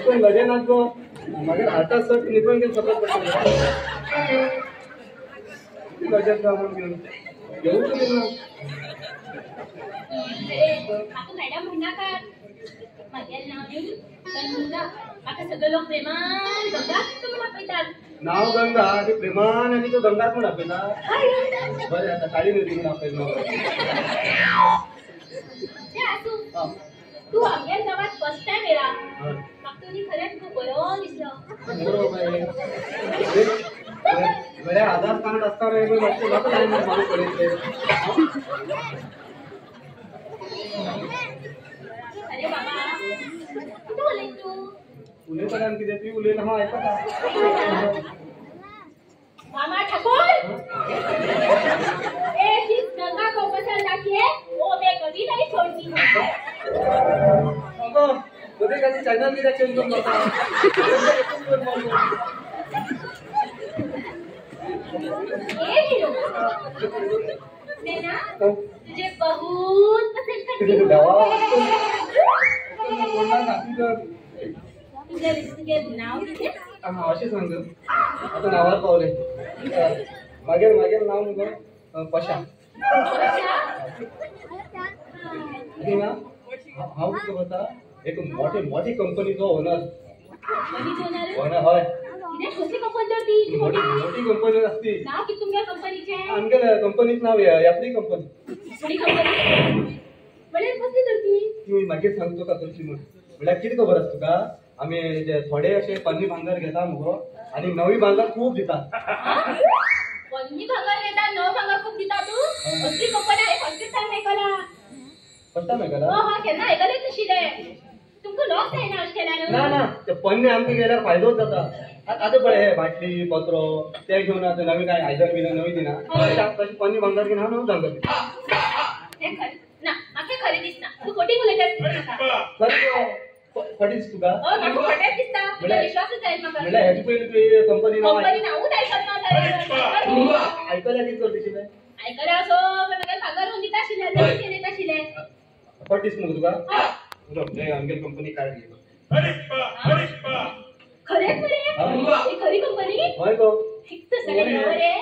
अशें करून लजेन नाच गो मागीर आतां सट निघून घेवन सकयल पडटलें लजेन जा म्हणून घेवन घेवूच ना. म्हाका मॅडम म्हणनाका. म्हागेलें नांव न्ही गंगा. म्हाका सगळे लोक प्रेमान गंगाच म्हूण आपयतात. नांव गंगा आनी प्रेमान आनी तो गंगाच म्हूण आपयता. बरें आसा काळी नदी म्हूण आपयता. तें आसूं, तूं आमगेल्या गांवांत फर्स्ट टायम येयला. म्हाका तुजी खरेंच खूब बरो दिसलो. बरो बाये म्हळ्यार आधार कार्ड आसता रे मातशें म्हाका जाय म्हाका पळयतलें. अरे बाबा कितें उलयता तूं? उलयता आनी कितें ती उलयता हांव आयकता. मामा ठाकुर ए जिस गंगा को पसंद आती है वो मैं कभी नहीं छोड़ती हूँ. अगो मदीं खातीर चॅनल कित्याक चेंज करून वता? ए हीरो मैं ना तुझे बहुत पसंद करती हूँ. तुझे तुझे नाव कितें? अशें सांग आतां नांवार पावलें. मागीर मागीर नांव मुगो पशा. आनी ना हांव कितें करता एक मोटे मोठी कंपनीचो ओनर. ओनर हय. मोठी मोठी कंपनी आसती. नाव कितें तुमच्या कंपनीचें? आमगेल्या कंपनीक नांव आपली कंपनी. म्हळ्यार कसली तर ती? ती मागीर सांग तुका कसली म्हूण. म्हळ्यार कितें खबर आसा तुका आमी थोडे अशे पन्नी भांगर घेता मुगो आनी नवी भांगर खूब दिता. पन्नी भांगर घेता नवी भांगर खूब दिता तूं? असली कंपनी हांवें फर्स्ट टायम आयकला. फर्स्ट टायम आयकला? हय केन्ना आयकलेंच नाशिल्लें. तुमकां लॉस जायना अशें केल्यार? ना ना ते पन्ने आमकां गेल्यार फायदोच जाता. आतां पळय हे बाटली पत्रो ते घेवन आतां नवी कांय आयदन बिन नवी दिना तशें पन्नी भांगर घेवन हांव नवी भांगर दिता. तें खरें ना म्हाका खरें दिसना. तूं फटींग उलयता म्हाका. खरें फटी दिसता तुका? हय म्हाका फटेंच दिसता. विश्वासूच जायना म्हाका. म्हणल्यार हेजे पयलीं तुवें कंपनी नांव कंपनी नांवूच आयकलें ना. आयकल्यार कितें करता आशिल्लें? आयकल्यार असो म्हाका भांगर घेवन दिता आशिल्लें नवी घेवन येता आशिल्लें. फट दिसता मुगो तुका? आमगेली कंपनी कार्ड घे. खरेंच मरे? ही खरी कंपनी? हय गो. सगळें रे.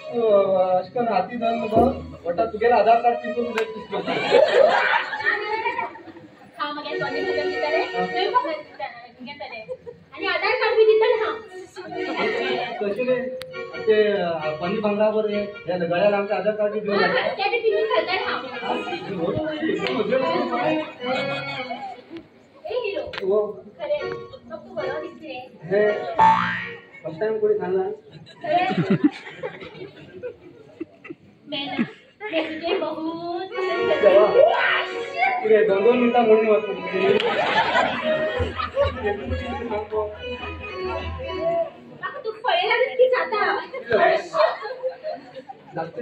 अशें करून हाती धर मुगो वटा तुगेलें आधार कार्ड चिंतून उलयता दिसता. हांव मागीर पन्नी भांगर दितलें नवी भांगर घेतलें आनी आधार कार्ड बी दितलें हांव. तशें न्ही ते पन्नी भांगरा बरें ह्या गळ्यार आमचें आधार कार्ड बी दिवन तें बी पिनून घालतलें हांव. ए हिरो खरें म्हाका तूं बरो दिसता रे. हे फर्स्ट टायम कोणी सांगला? मैं ना मैं तुझे बहुत पसंद करती हूँ. कितें दोन दोन मिनटां म्हणून वता. म्हाका तूं पळयल्यार इतकी जाता. जाता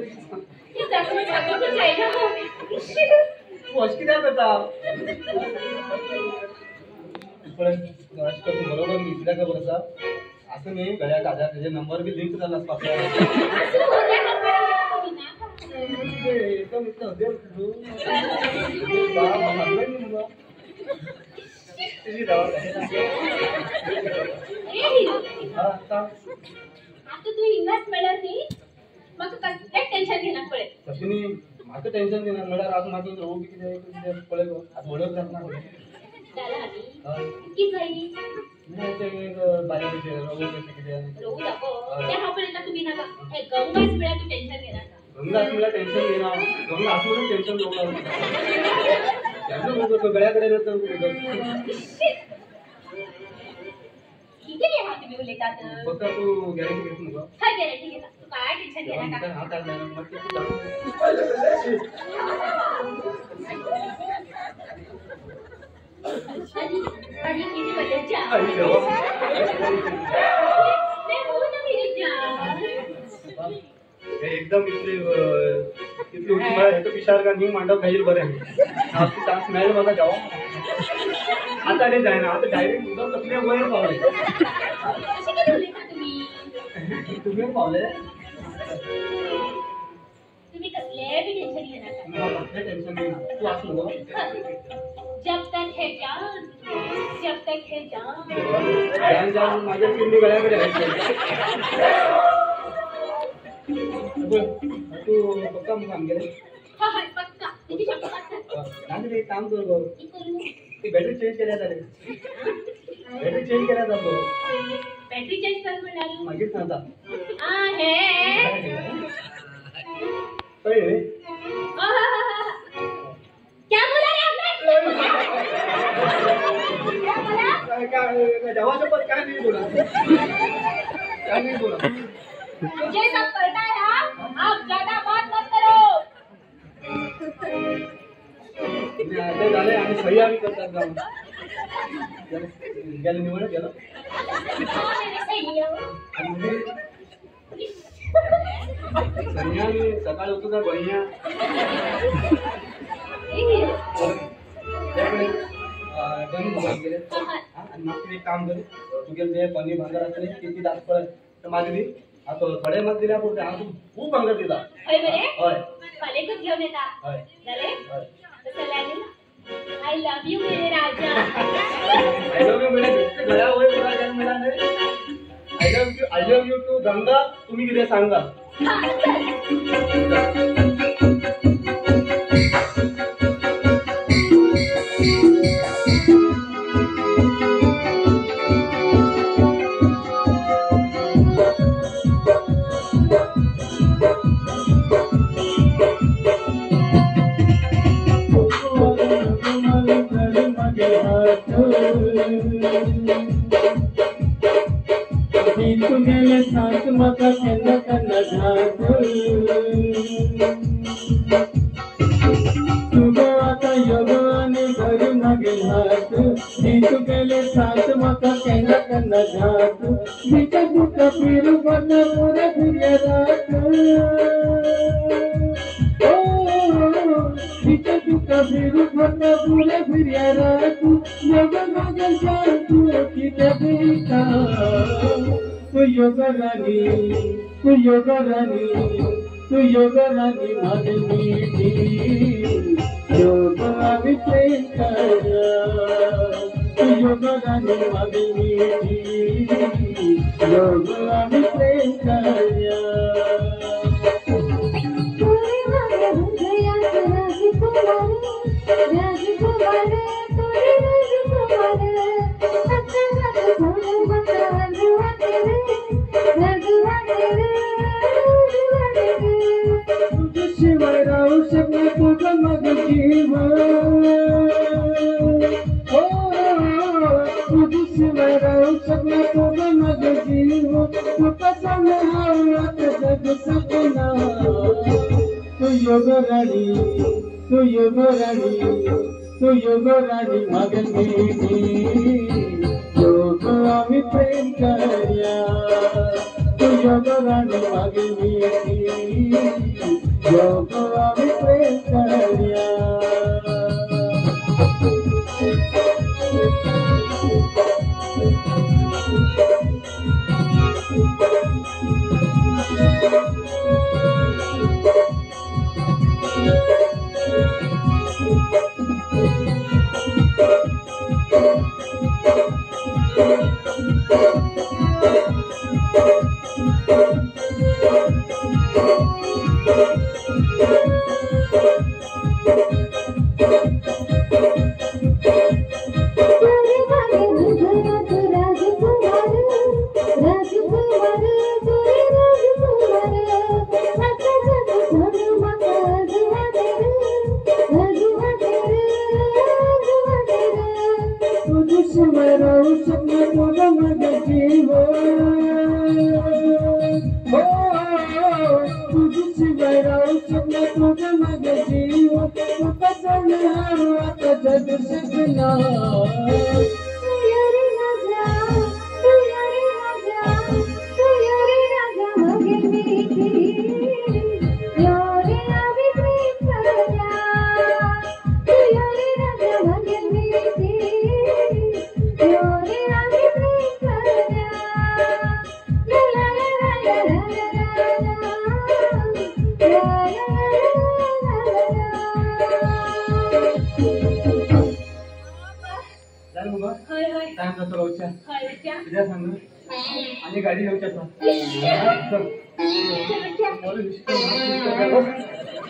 जायना. तूं अशें कित्याक करता? पळय अशें करता बरोबर न्ही. कित्याक खबर आसा आसूं न्ही गळ्याक आधार तेजे नंबर बी लिंक जालो आसपाक जाय. एकदम इतलें हदेर तूं. आतां तूं हिंगाच मेळ्ळ्यार न्ही म्हाका कसलेंच टेन्शन घेनाका पळय. तशें न्ही म्हाका टेन्शन घेना म्हळ्यार आतां म्हाका रोवू बी कितें कितें पळय गो आतां वळख जातना जालां हाली कितें जाय? बारीक रोवू कशें कितें रोवू दाखो तें हांव पळयता. तूं भिनाका. हें गंगाच म्हळ्यार तूं टेन्शन घेनाका. गंगा आसूं म्हळ्यार टेन्शन घेना. गंगा आसूं म्हणून टेन्शन घेवंक केन्ना मुगो गळ्या कडेन कितें रे हांव तुमी उलयतात? फक्त तूं गॅरंटी घेता मुगो? हय गॅरंटी घेता. तूं कांय टेन्शन घेनाका. आनी कितें म्हजें जान. मैं हूँ ना मेरी जान. एकदम इतली इतली उंची म्हळ्यार हेका पिशार का न्ही मांडप खाईल बरें. चान्स मेळ्ळो म्हाका जावं आतां रे जायना. आतां डायरेक्ट उदक तकले वयर पावलें. अशें कितें उलयता तुमी? तुमी पावले? तुम्ही कसले बी टेन्शन घेणार मला कसले टेन्शन घेणार तू असं नको. जब तक है जान जब तक है जान. जान जान माझ्या पिंडी गळ्याकडे आहे. तू पक्का मग काम केलं? हा पक्का. तुझी शपथ. नाही एक काम कर गो, ती बॅटरी चेंज केल्या जाले. बॅटरी चेंज केल्या जातो. बॅटरी चेंज कर म्हणाल मागीर सांगता आहे. कळले? क्या बोला रे आपने? क्या बोला? काय देवा शपथ काय नाही बोला, काय नाही बोला. मुझे सब पता है. आप ज्यादा बात मत करो. ते झाले आणि सही आम्ही करतात जाऊन गेलं निवड गेलं. आणि सकाळी उठू का गोंया गेले. आणि मग एक काम करू, तुगे जे पनीर भांगर असले किती दास पळत तर माझी दी आता थोडे मत दिल्या पुरते. हांव तुका खूब भांगर दिता. हय बरे, हय फाल्यां घेवन येता. हय जालें? हय. I love you Mere Raja. I love you मेरे गळ्या वयर तुका जाण मेळ्ळा न्हय. I love you, I love you too Ganga. तुमी कितें सांगा. तुगेले साथ म्हाका केन्ना केन्ना घात. तुगो आतां योगो आनी धर मागीर हात. तुगेले साथ म्हाका केन्ना केन्ना घात. दिता तुका फिरू पडना पुरे फिरया रात. दिता तुका फिरू पडना पुरे फिरया रात. योगो मागीर जान तूं कितें दिता. तू योग राणी, तू योग राणी, तू योग राणी माझी मिठी. योग आम्ही प्रेम करूया. तू योग राणी माझी मिठी. योग आम्ही प्रेम करूया. तुझ्याशिवाय राहू शकणार तुझं माझं जीवन. हो तुझ्याशिवाय राहू शकणार तुझं माझं जीवन. तुका सांगणं हांव आतां जग सपना. तू योग राणी, तू योग राणी, तू योग राणी माझी मिठी. योग आम्ही प्रेम करूया. तू योग राणी माझी मिठी. योग आम्ही प्रेम करूया. तुझ्याशिवाय राहू शकणार तुझं माझं जीवन. हो तुझ्याशिवाय राहू शकणार तुझं माझं जीवन. तुका सोडून हांव आतां जग शकना. La la la la. जालें मुगो? हय हय. टायम जातलो वचया. हय वचया. कित्याक सांग, आनी गाडी येवची आसा. चल. वचया. बरें.